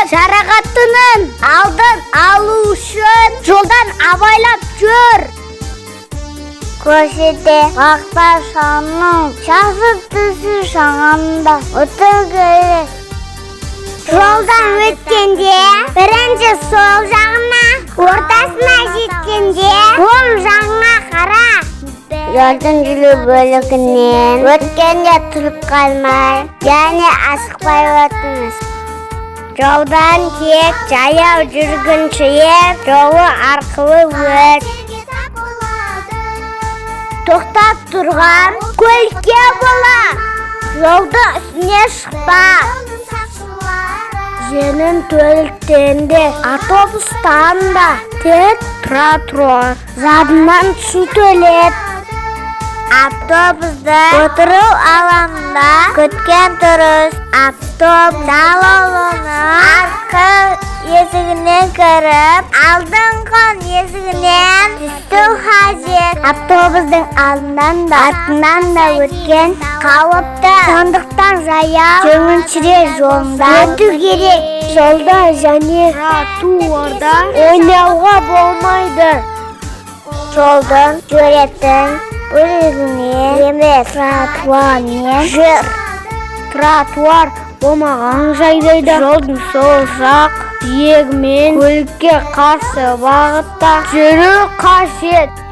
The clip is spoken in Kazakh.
Көлік жарақатының алдын алу үшін жолдан абайлап жүр. Көшеде бағдаршамның жасыл түсі жанғанда өту керек. Жолдан өткенде бірінші сол жағына, ортасына жеткенде оң жағыңа қара. Жолдың жүру бөлігінен өткенде тұрып қалмай және асықпай өтіңіз. Жолдан тек жаяу жүргіншілер жолы арқылы өт. Тоқтап тұрған көлікке бола жолдың үстіне шықпа. Жеңіл көліктен де, автобустан да тек тротуар жабынан түсу төлеп. Автобусты отыру алаңында күткен дұрыс. Автобус салонының артқы есігінен кіріп, алдыңғы есігінен түсу қажет. Автобустың алдынан да, артынан да өткен қауіпті. Сондықтан жаяу жүргіншілер жолында өту керек. Жолда және тротуарда ойнауға болмайды. Жолдың жүретін бөлігіне емес, тротуармен жүр. Тротуар болмаған жағдайда жолдың сол жақ жиегімен көлікке қарсы бағытта жүру қажет.